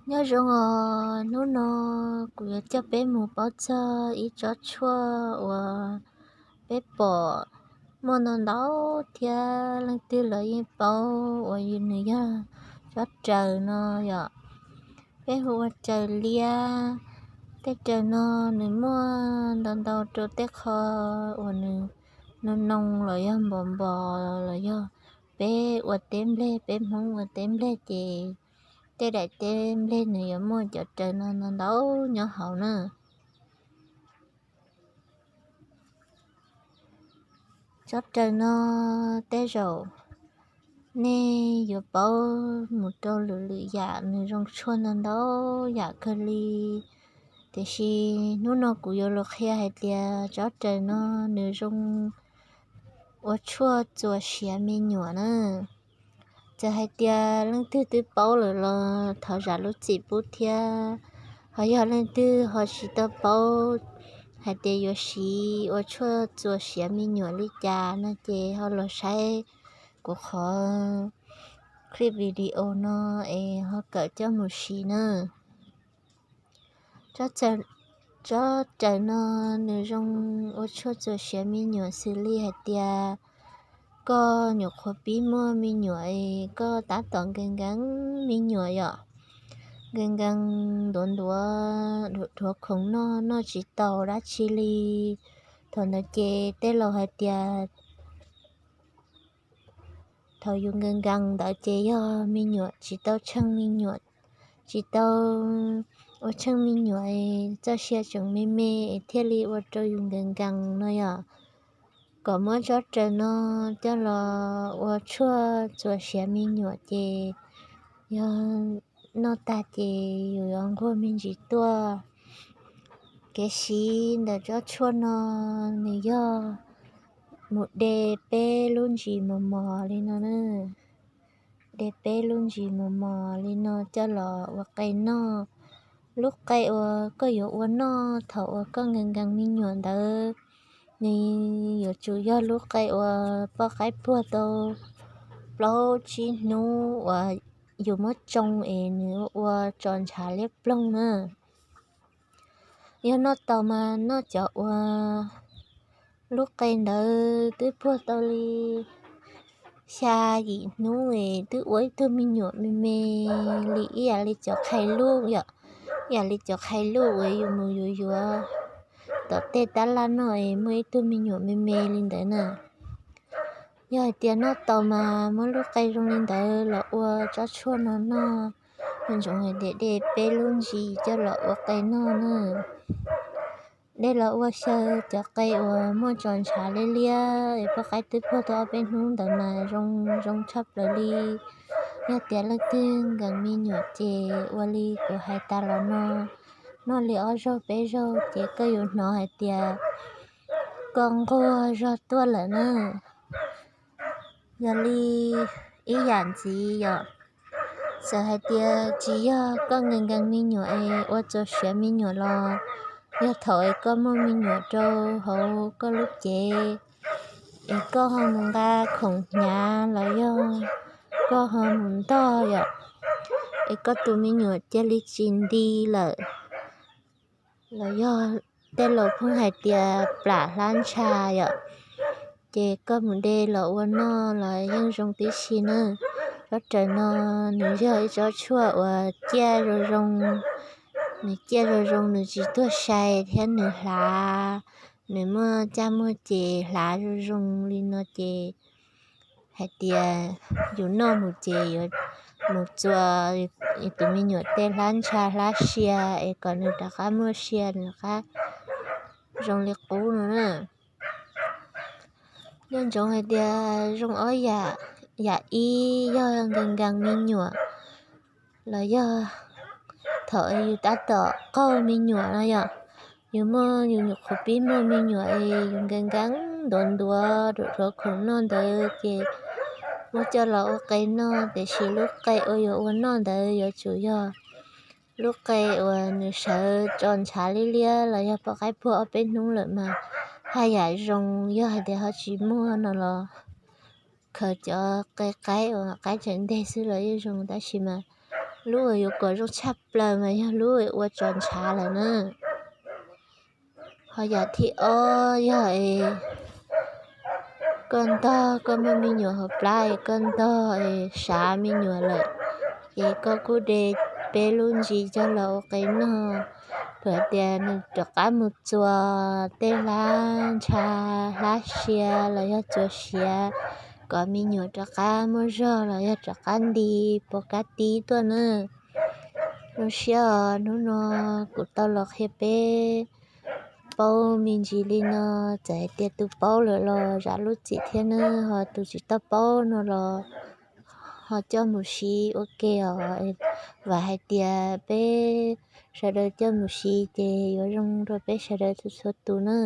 Nyob zoo os, hnub no kuv yuav coj peb mus paub txog ib tsob tshuaj uas peb pom muaj ntau ntau thiab leej twg los yeej paub uas nws yog tsob raws no yom. Peb hu ua raws liab. Tej raws no nws muaj ntau ntau rau tej qho uas nws noo noo los yog npos npos los yog peb ua teb nplej, peb Hmoob ua teb nplej ces tej daim teb nplej nws yuav muaj cov raws no ntau ntau nyob hauv na. Tsob raws no tej zaum nej yuav paub mus rau lwm lwm yam, nws zoo tshuaj ntau ntau yam kawg li. Tiam sis hnub no kuv yuav los qhia hais tias tsob raws no nws zoo ua tshuaj txuas siav me nyuam na. Txawm hais tias leej twg twb paub lawm los thov zam lub txim pub thiab. Ho yog leej twg ho tsis tau paub hais tias yuav siv ua tshuaj txuas siav me nyuam li cas no ces ho los saib kuv qhov clip video no es ho kawm coj mus siv na. Tsob raws no nws zoo ua tshuaj txuas siav me nyuam xws li hais tias koj nyuam qhuav pib muaj me nyuam es koj tab tom nkees nkees me nyuam yom, nkees nkees ntuav ntuav dhuav dhuav khoom noj, noj tsis tau dab tsi li. Thaum ntawd ces tej laus hais tias thaum yus nkees nkees ntawd ces yog me nyuam tsis tau tsheej me nyuam, tsis tau ua tsheej me nyuam, txoj sia tseem me me es thiaj li ua rau yus nkees nkees no yom. Kom muab tsob raws no coj los ua tshuaj txuas siav me nyuam ces yog noj tag ces yus yuav nquag me ntsis tuaj. Kev siv ntawm tsob tshuaj no nws yog mus de peb lub ntsis mos mos li no na. De peb lub ntsis mos mos li no coj los ua qe noj. Lub qe uas koj yuav ua noj thaum uas koj nkees nkees me nyuam ntawd, nws yuav tsum yog lub qe uas poj qaib puag tau plaub tsib hnub uas yus muab tsoo es nws ua tso ntshav liab ploog na. Yog noj tau mas noj cov uas lub qe ntawd twb puag tau li xya yim hnub es twb ua ib tug me nyuam me me li ib yam li cov qhais luj yom, ib yam li cov qhais luj uas yus mus yuav yuav tom tej tab laj noj es muaj ib tug me nyuam me me li ntawd na. Yog hais tias noj tau mas muab lub qe zoo li ntawd los ua tsob tshuaj no noj, nws ntsoov hais tias de peb lub ntsis coj los ua qe noj na. De los ua xyaw cov qe uas muaj tso ntshav liab liab es poj qaib twb puag tau ob peb hnub ntawd mas zoo zoo tshaj plaws li. Yog tias leej twg nkees me nyuam ces ua li kuv hais tas los no, noj li ob zaug peb zaug ces koj yuav hnov hais tias koj nquag zog tuaj lawm na. Yog li ib yam ntxiv yom, txawm hais tias tsis yog koj nkees nkees me nyuam es ua txaus siav me nyuam los, yog thaum es koj muaj me nyuam rau hauv koj lub cev es koj ho mus nqa khoom hnyav los yog koj ho mus ntog yom, es koj tus me nyuam cia li tsis nti lawm, los yog tej laus pheej hais tias plam hlab ntsha yom, ces koj mus de los ua noj los yeej zoo tib si na. Tsob raws no nws yog ib tsob tshuaj uas ciaj zoo zoo, nws ciaj zoo zoo, nws tsis tuag sai thiab nws hlav, nws muaj caj muaj ces hlav zoo zoo li no ces hais tias yus noj mus ces yuav mus txuas yus tus me nyuam tej hlab ntsha hlab sia es kom nws rov qab muaj sia, nws rov qab zoo li qub no na. Nco ntsoov hais tias zoo ob yam, yam ib yog nkees nkees me nyuam los yog thaum yus tab tom qaug me nyuam no yom, yus muaj, yus nyuam qhuav pib muaj me nyuam es yus nkees nkees ntuav ntuav dhuav dhuav khoom noj ntawd ces muab coj los ua qe noj, tiam sis lub qe uas yuav ua noj ntawd yuav tsum yog lub qe uas nws sawv tso ntshav liab liab los yog poj qaib puag ob peb hnub lawm mas haj yam zoo. Yog hais tias ho tsis muaj no los khaws cov qe qaib uas qaib tseem nteg xwb los yeej zoo, tab sis mas Lub uas yuav kom zoo tshaj plaws mas yog lub ua tsov ntshav lawm na. Ho yam thib ob yog es koj ntog, koj muaj me nyuam hauv plab es koj ntog es sav me nyuam lawm, ces koj kuj de peb lub ntsis coj los ua qe noj. Thaum tias nws rov qab mus txuas tej hlab ntsha, hlab sia los yog txuas siav, kom me nyuam rov qab muaj zog los yog rov qab nti pov kab tib tuaj na. Zoo siab os, hnub no kuv tau los qhia peb paub me ntsis li no. Txawm hais tias tus paub lawm los zam lub txim thiab na, ho tus tsis tau paub no los ho coj mus siv ua ke os. Vam hais tias peb sawv daws coj mus siv ces yuav zoo rau peb sawv daws txhua txhua tus na.